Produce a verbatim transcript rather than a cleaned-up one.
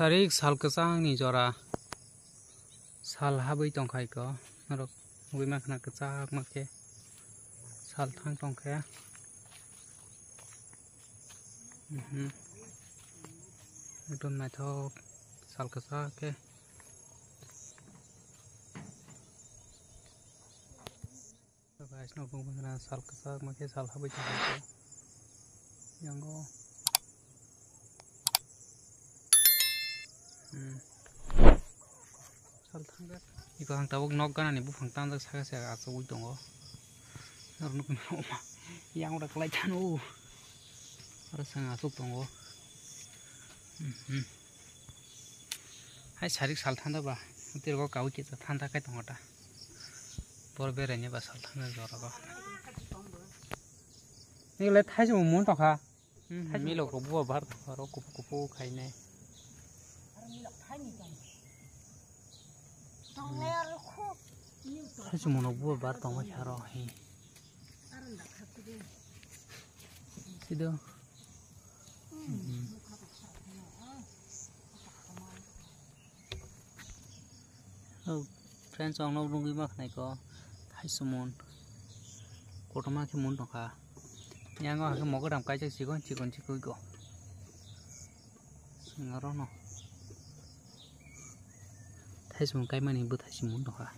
Tarik sal kwchangni jora sal habwi tongkha iko. Norok nugwi mankha kwchakma khe sal thang tongkhe. Mhm. Ekdom naithok sal kwchak khe. Guys, no bung bung na sal kwchak ma khe sal habwi tongkha. Yango. Hmm. Sal thangkha. Iko ang tabuk nok ganani buphang tangjak saka saka achugwi tongo. Norok nukmano oma. Yang ora klai thano. Aro sang achuk tongo. Hmm. Hai sarik sal thanda ba. Tirgo kawi kisa thanda kai tongo ta. Bor beraini ba sal thangna jora ba. Ni le thaisung mun tokha. Hmm, thaisung milo ko buwa bar aro kupu kupu khainai. Thaisung muno buwa bar tongma kharo hi. Sido. Hmm. Oh, friends, ang nok nugwi ma khnai ko, thaisung mun. Kotorma khe mun tongkha. Yango hakhe mogodam kaijak chikon chikon chikon ko. Aro no. Thaisung kaimani bo thaisung mun tongkha.